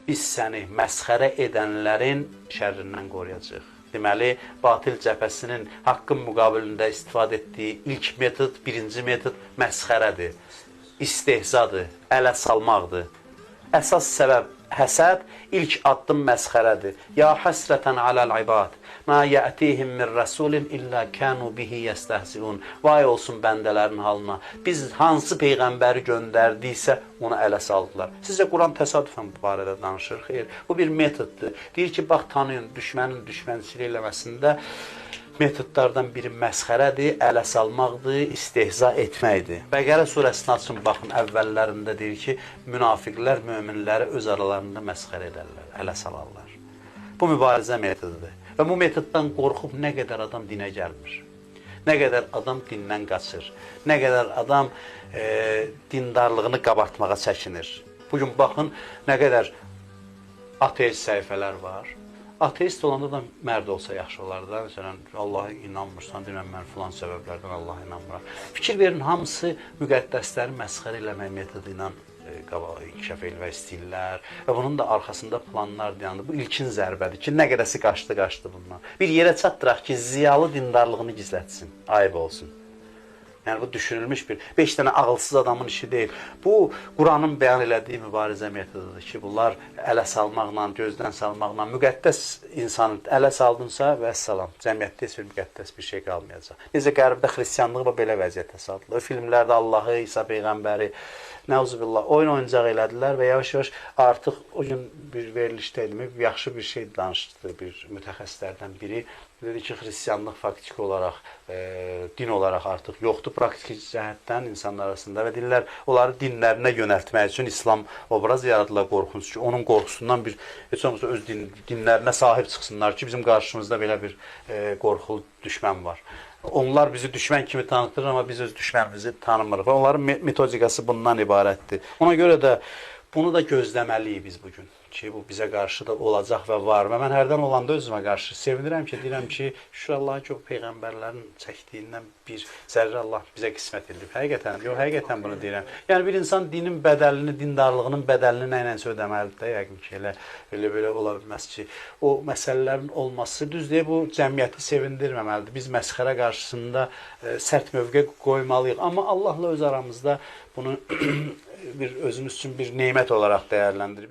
Biz səni məsxərə edənlərin şərrindən qoruyacağıq. Deməli, batil cəbhəsinin haqqın müqabilində istifadə etdiyi ilk metod, birinci metod məsxərədir, istehzadır, ələ salmaqdır. Əsas səbəb həsəd, ilk addım məsxərədir. Ya həsrətən aləl ibad, mə yətihim min rəsulin illə kənu bihi yəstəhziun. Vay olsun bəndələrin halına. Biz hansı peyğəmbəri göndərdiksə, onu ələ saldılar. Sizcə Quran təsadüfən bu barədə danışır? Xeyr, bu bir metoddur. Deyir ki, bax tanıyın, düşmənin düşmənçilik eləməsində metodlardan biri məsxərədir, ələ salmaqdır, istehza etməkdir. Bəqərə surəsini açın, baxın, əvvəllərində deyir ki, münafiqlər möminləri öz aralarında məsxərə edərlər, ələ salarlar. Bu mübarizə metodudur. Və bu metoddan qorxub nə qədər adam dinə gəlmir, nə qədər adam dindən qaçır, nə qədər adam dindarlığını qabartmağa çəkinir. Bugün baxın, nə qədər ateist səhifələr var. Ateist olanda da mərd olsa yaxşı olardı da. Məsələn, Allaha inanmırsan, deyirəm, mən filan səbəblərdən Allaha inanmıram. Fikir verin, hamısı müqəddəsləri məsxərə eləmək metodu ilə inkişaf etmək istəyirlər və bunun da arxasında planlar dayanır. Bu ilkin zərbədir ki, nə qədərsi qaçdı bundan. Bir yerə çatdıraq ki, ziyalı dindarlığını gizlətsin, ayıb olsun. Yəni, bu düşünülmüş bir, 5 dənə ağılsız adamın işi deyil. Bu, Quranın bəyan elədiyi mübarizə metodudur ki, bunlar ələ salmaqla, gözdən salmaqla, müqəddəs insanı ələ saldınsa, vəssalam, cəmiyyətdə heç bir müqəddəs bir şey qalmayacaq. Necə qərbdə xristianlığı belə vəziyyətə saldılar. O filmlərdə Allahı, İsa Peyğəmbəri, nəuzubillah, oyun oyuncaq elədilər və yavaş-yavaş artıq o gün bir verilişdə idim, yaxşı bir şey danışdı bir mütəxəssislərdən biri. Dedi ki, xristianlıq faktiki olaraq, din olaraq artıq yoxdur praktiki cəhətdən insanlar arasında və dinlər, onları dinlərinə yönəltmək üçün İslam obraz yaradılar qorxunc ki, onun qorxusundan bir, heç olmasa öz dinlərinə sahib çıxsınlar ki, bizim qarşımızda belə bir qorxulu düşmən var. Onlar bizi düşmən kimi tanıtır, amma biz öz düşmənimizi tanımırıq və onların metodikası bundan ibarətdir. Ona görə də bunu da gözləməliyik biz bugün ki, bu bizə qarşı da olacaq və var. Və mən hərdən olanda özümə qarşı sevinirəm ki, deyirəm ki, şükür Allaha ki, o peyğəmbərlərin çəkdiyindən bir zərrə Allah bizə qismət edib. Həqiqətən, yox, həqiqətən bunu deyirəm. Yəni, bir insan dinin bədəlini, dindarlığının bədəlini nə ilə ödəməlidir də, yəqin ki, elə belə ola bilməz ki, o məsələlərin olması, düz deyil, bu cəmiyyəti sevindirməməlidir. Biz məsxərə qarşısında sərt mövqe qoymalıyıq. Amma Allahla öz aramızda bunu bir özümüz üçün bir nemət olaraq dəyərləndirir.